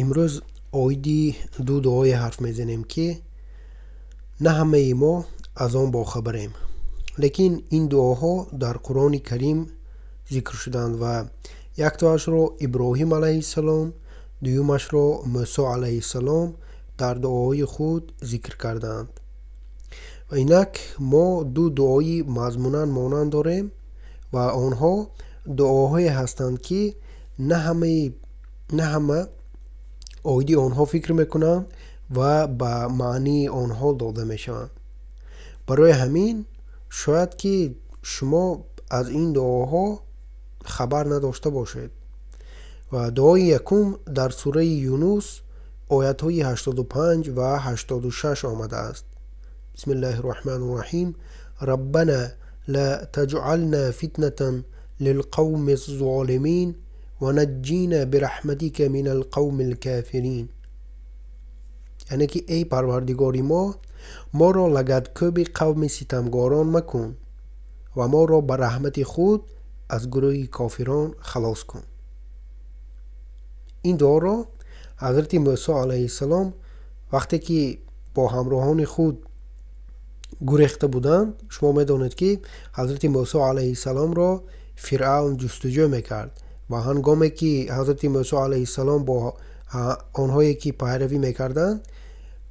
Имрӯз оиди ду дуое ҳарф мезанем, ки на ҳамаи мо аз он бохабарем. Лекин ин дуоҳо дар Қуръони Карим зикр шуданд ва яктоашро Иброҳим алайҳиссалом, дуюмашро Мӯсо алайҳиссалом дар дуоҳои худ зикр кардаанд. Ва инак мо ду дуои мазмунан монанд дорем ва онҳо дуоҳое ҳастанд, ки на ҳама оиди онҳо фикр мекунанд ва ба маънии онҳо дода мешаванд. Барои ҳамин шояд ки шумо аз ин дуоҳо хабар надошта бошед. Ва дуои якум дар сураи Юнус оятҳои 85 ва 86 омадааст. Бисмиллаҳи рраҳмани рраҳим. Раббана ла таҷъална фитнатан лилқавми ззолимин ва наҷҷина бираҳматика минал қавмил кофирин. Яъне ки эй Парвардигори мо, моро лагадкӯби қавми ситамгорон макун ва моро ба раҳмати худ аз гурӯҳи кофирон халос кун. Ин дуоро ҳазрати Мӯсо алайҳиссалом вақте ки бо ҳамроҳони худ гурехта буданд, шумо медонед, ки ҳазрати Мӯсо алайҳиссаломро Фиръавн ҷустуҷӯ мекард ва ҳангоме ки ҳазрати Мӯсо алайҳиссалом бо онҳое ки пайравӣ мекарданд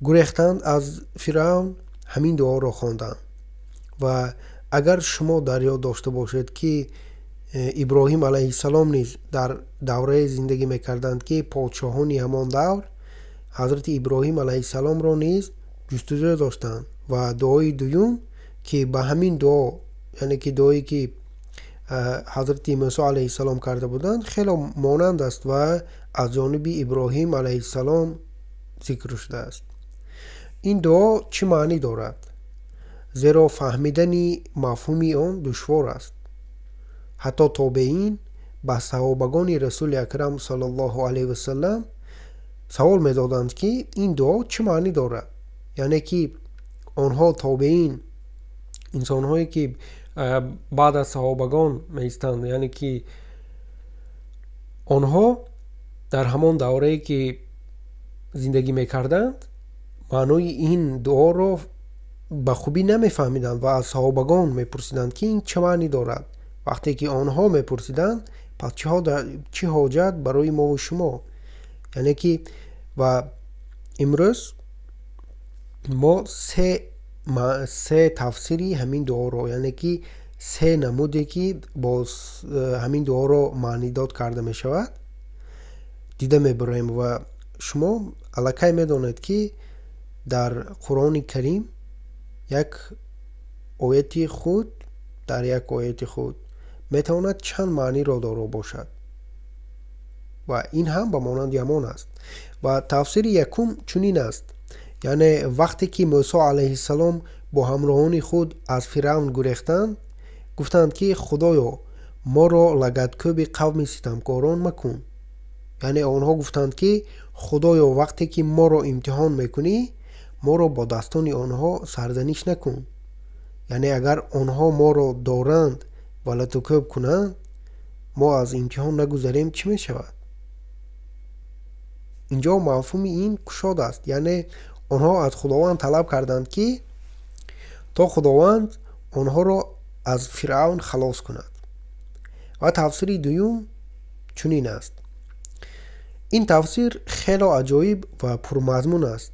гурехтанд аз Фиръавн, ҳамин дуоро хонданд. Ва агар шумо дар ёд дошта бошед, ки Иброҳим алайҳиссалом низ дар даврае зиндагӣ мекарданд, ки подшоҳони ҳамон давр ҳазрати Иброҳим алайҳиссаломро низ ҷустуҷӯ доштанд. Ва дуои дуюм, ки ба ҳамин дуо, яъне ки дуое ки ҳазрати Мӯсо алайҳиссалом карда буданд, хело монанд аст ва аз ҷониби Иброҳим алайҳиссалом зикр шудааст. Ин дуо чӣ маънӣ дорад? Зеро фаҳмидани мафҳуми он душвор аст. Ҳатто тобеин ба саҳобагони Расули Акрам саллаллоҳу алайҳи васаллам савол медоданд, ки ин дуо чӣ маънӣ дорад? Яъне ки онҳо тобеин, инсонҳое ки баъд аз саҳобагон меистанд, яъне ки онҳо дар ҳамон даврае ки зиндагӣ мекарданд, маънои ин дуоро ба хубӣ намефаҳмиданд ва аз саҳобагон мепурсиданд, ки ин чӣ маънӣ дорад. Вақте ки онҳо мепурсиданд, пас чӣ ҳоҷат барои мову шумо? Яъне ки ва имрӯз мо се тафсири ҳамин дуоро, яъне ки се намуде ки бо ҳамин дуоро маънидод карда мешавад, дида мебароем. Ва шумо аллакай медонед, ки дар Қуръони Карим як ояти худ дар як ояти худ метавонад чанд маъниро доро бошад ва ин ҳам ба монанди ҳамон аст. Ва тафсири якум чунин аст, яъне вақте ки Мӯсо алайҳиссалом бо ҳамроҳони худ аз Фиръавн гурехтанд, гуфтанд, ки Худоё, моро лагадкӯби қавми ситамкорон макун. Яъне онҳо гуфтанд, ки Худоё, вақте ки моро имтиҳон мекунӣ, моро бо дастони онҳо сарзаниш накун. Яъне агар онҳо моро доранд ва латукӯб кунанд, мо аз имтиҳон нагузарем, чӣ мешавад? Инҷо мафҳуми ин кушод аст, яъне онҳо аз Худованд талаб карданд, ки то Худованд онҳоро аз Фиръавн халос кунад. Ва тафсири дуюм чунин аст. Ин тафсир хело аҷоиб ва пурмазмун аст.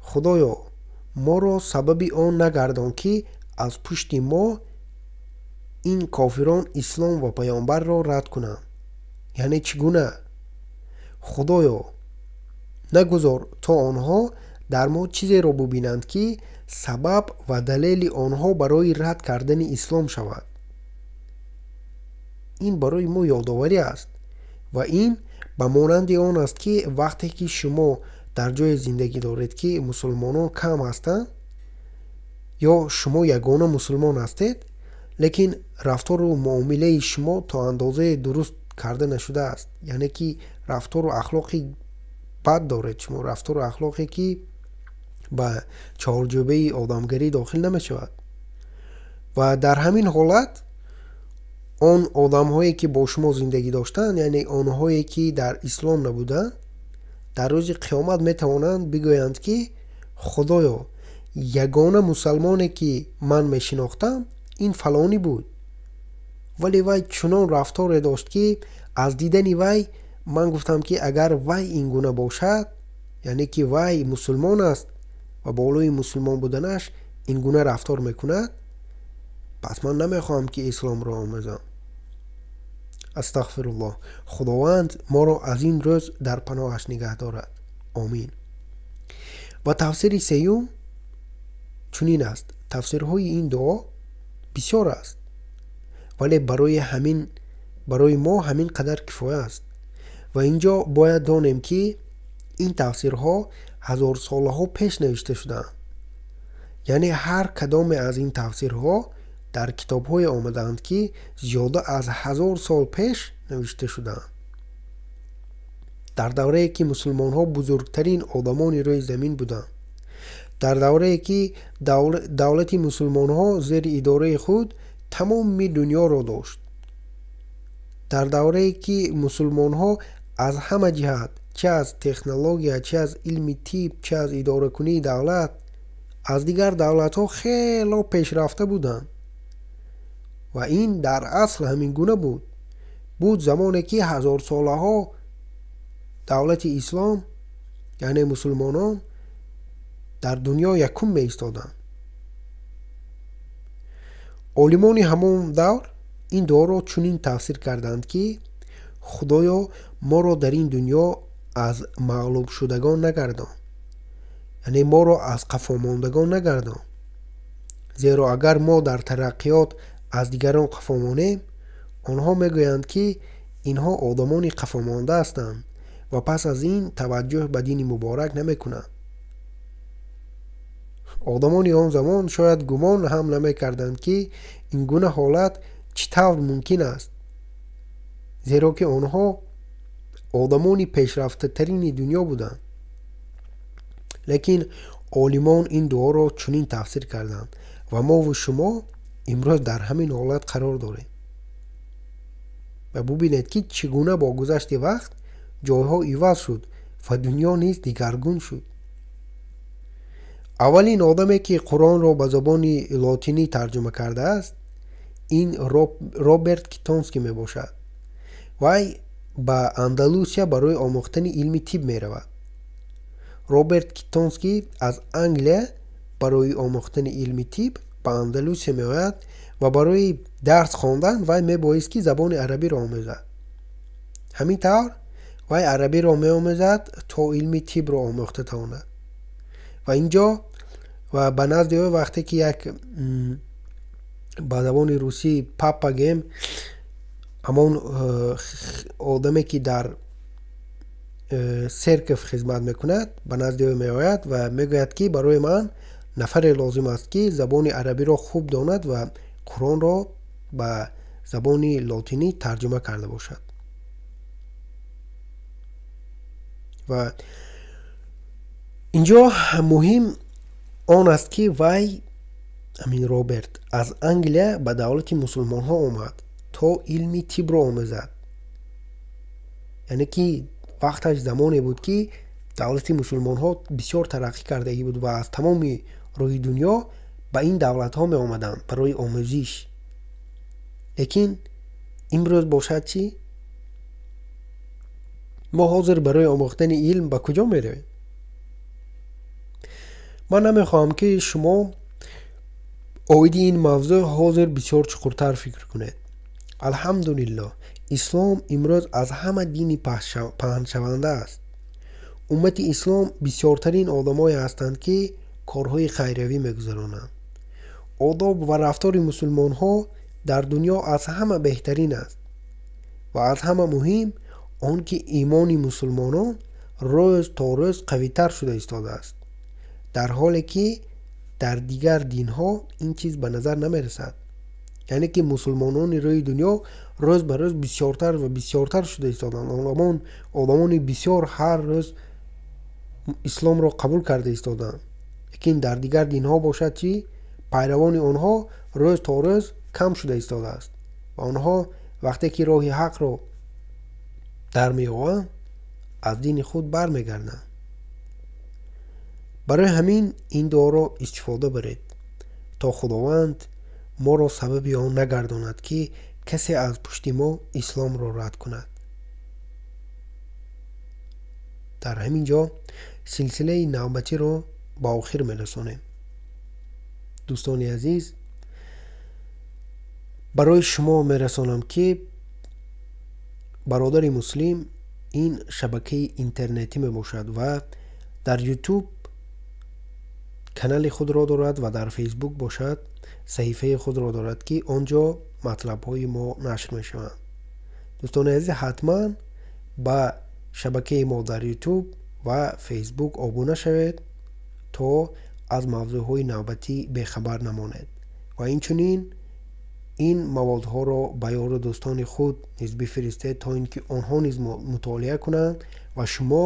Худоё, моро сабаби он нагардон, ки аз пушти мо ин кофирон ислом ва паёмбарро рад кунанд. Яъне чӣ гуна? Худоё, нагузор то онҳо дар мо чизеро бубинанд, ки сабаб ва далели онҳо барои рад кардани ислом шавад. Ин барои мо ёдоварӣ аст ва ин ба монанди он аст, ки вақте ки шумо дар ҷое зиндагӣ доред, ки мусулмонон кам ҳастанд, ё шумо ягона мусулмон ҳастед, лекин рафтору муомилаи шумо то андозае дуруст карда нашудааст, яъне ки рафтору ахлоқи бад доред шумо, рафтору ахлоқе ки ба чаҳорҷӯбаи одамгарӣ дохил намешавад. Ва дар ҳамин ҳолат он одамҳое ки бо шумо зиндагӣ доштанд, яъне онҳое ки дар ислом набуданд, Дар рӯзи қиёмат метавонанд бигӯянд, ки Худоё, ягона мусалмоне, ки ман мешинохтам, ин фалонӣ буд. Вале вай чунон рафторе дошт, ки аз дидани вай ман гуфтам, ки агар вай ин гуна бошад, яъне ки вай мусулмон аст ва болои мусулмон буданаш ин гуна рафтор мекунад, пас ман намехоҳам, ки исломро омӯзам. Астағфируллоҳ. Худованд моро аз ин рӯз дар паноҳаш нигаҳ дорад. Омин. Ва тафсири сеюм чунин аст. Тафсирҳои ин дуо бисёр аст, вале барои мо ҳамин қадар кифоя аст. Ва инҷо бояд донем, ки ин тафсирҳо ҳазорсолаҳо пеш навишта шудаанд. Яъне ҳар кадоме аз ин тафсирҳо дар китобҳое омадаанд, ки зиёда аз 1000 сол пеш навишта шудаанд. Дар даврае, ки мусулмонҳо бузургтарин одамони рӯи замин буданд, дар даврае, ки давлати мусулмонҳо зери идораи худ тамоми дунёро дошт, дар даврае, ки мусулмонҳо аз ҳама ҷиҳат, чӣ аз технология, чӣ аз илми тиб, чӣ аз идоракунии давлат, аз дигар давлатҳо хело пешрафта буданд. Ва ин дар асл ҳамин гуна буд. Буд замоне, ки ҳазорсолаҳо давлати ислом, яъне мусулмонон, дар дунё якум меистоданд. Олимони ҳамон давр ин дуоро чунин тафсир карданд, ки Худоё, моро дар ин дунё аз мағлубшудагон нагардон, яъне моро аз қафомондагон нагардон. Зеро агар мо дар тараққиёт аз дигарон қафо монем, онҳо мегӯянд, ки инҳо одамони қафомонда ҳастанд ва пас аз ин таваҷҷӯҳ ба дини муборак намекунанд. Одамони он замон шояд гумон ҳам намекарданд, ки ин гуна ҳолат чӣ тавр мумкин аст, зеро ки онҳо одамони пешрафтатарини дунё буданд. Лекин олимон ин дуоро чунин тафсир карданд ва мову шумо имрӯз дар ҳамин ҳолат қарор дорем. Ва бубинед, ки чӣ гуна бо гузашти вақт ҷойҳо иваз шуд ва дунё низ дигаргун шуд. Аввалин одаме, ки Қуръонро ба забони лотинӣ тарҷума кардааст, ин Роберт Китонский мебошад. Вай ба Андалусия барои омӯхтани илми тиб меравад. Роберт Китонский аз Англия барои омӯхтани илми тиб ба Андалусия меояд ва барои дарс хондан вай мебоист, ки забони арабиро омӯзад. Ҳамин тавр вай арабиро меомӯзад, то илми тибро омӯхта тавонад. Ва инҷо ва ба назди ӯ вақте ки як ба забони русӣ папа гем, ҳамон одаме, ки дар церковь хизмат мекунад, ба назди ӯ меояд ва мегӯяд, ки барои ман нафаре лозим аст, ки забони арабиро хуб донад ва Қуръонро ба забони лотинӣ тарҷума карда бошад. Ва инҷо муҳим он аст, ки вай, ҳамин Роберт, аз Англия ба давлати мусулмонҳо омад, то илми тибро омӯзад. Яъне ки вақташ замоне буд, ки давлати мусулмонҳо бисёр тараққӣ кардагӣ буд ва аз тамоми рӯи дунё ба ин давлатҳо меомаданд барои омӯзиш. Лекин имрӯз бошад чӣ? Мо ҳозир барои омӯхтани илм ба куҷо меравем? Ман намехоҳам, ки шумо оиди ин мавзӯъ ҳозир бисёр чуқуртар фикр кунед. Алҳамдулиллоҳ, ислом имрӯз аз ҳама дини паҳншаванда аст. Уммати ислом бисёртарин одамое ҳастанд, ки корҳои хайриявӣ мегузаронанд. Одоб ва рафтори мусулмонҳо дар дунё аз ҳама беҳтарин аст ва аз ҳама муҳим он ки имони мусулмонон рӯз то рӯз қавитар шуда истодааст, дар ҳоле ки дар дигар динҳо ин чиз ба назар намерасад. Яъне ки мусулмонони рӯи дунё рӯз ба рӯз бисёртар ва бисёртар шуда истоданд. Одамони бисёр ҳар рӯз исломро қабул карда истоданд. Лекин дар дигар динҳо бошад чӣ? Пайравони онҳо рӯз то рӯз кам шуда истодааст ва онҳо вақте ки роҳи ҳақро дар меёбанд, аз дини худ бармегарданд. Барои ҳамин ин дуоро истифода баред, то Худованд моро сабаби он нагардонад, ки касе аз пушти мо исломро рад кунад. Дар ҳамин ҷо силсилаи навбатиро ба охир мерасонем. Дӯстони азиз, барои шумо мерасонам, ки Бародари Муслим ин шабакаи интернетӣ мебошад ва дар Ютуб канали худро дорад ва дар Фейсбук бошад саҳифаи худро дорад, ки он ҷо матлабҳои мо нашр мешаванд. Дӯстони азиз, ҳатман ба шабакаи мо дар Ютуб ва Фейсбук обуна шавед, то аз мавзӯъҳои навбатӣ бехабар намонед ва инчунин ин маводҳоро ба ёру дӯстони худ низ бифиристед, то ин ки онҳо низ мутолиа кунанд ва шумо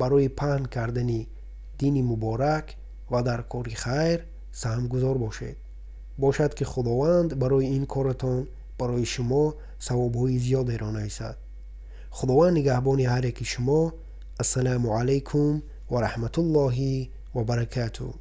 барои паҳн кардани дини муборак ва дар кори хайр саҳмгузор бошед. Бошад, ки Худованд барои ин коратон барои шумо савобҳои зиёдеро нависад. Худованд нигаҳбони ҳар яки шумо. Ассалому алайкум ва раҳматуллоҳи ва баракатуҳ.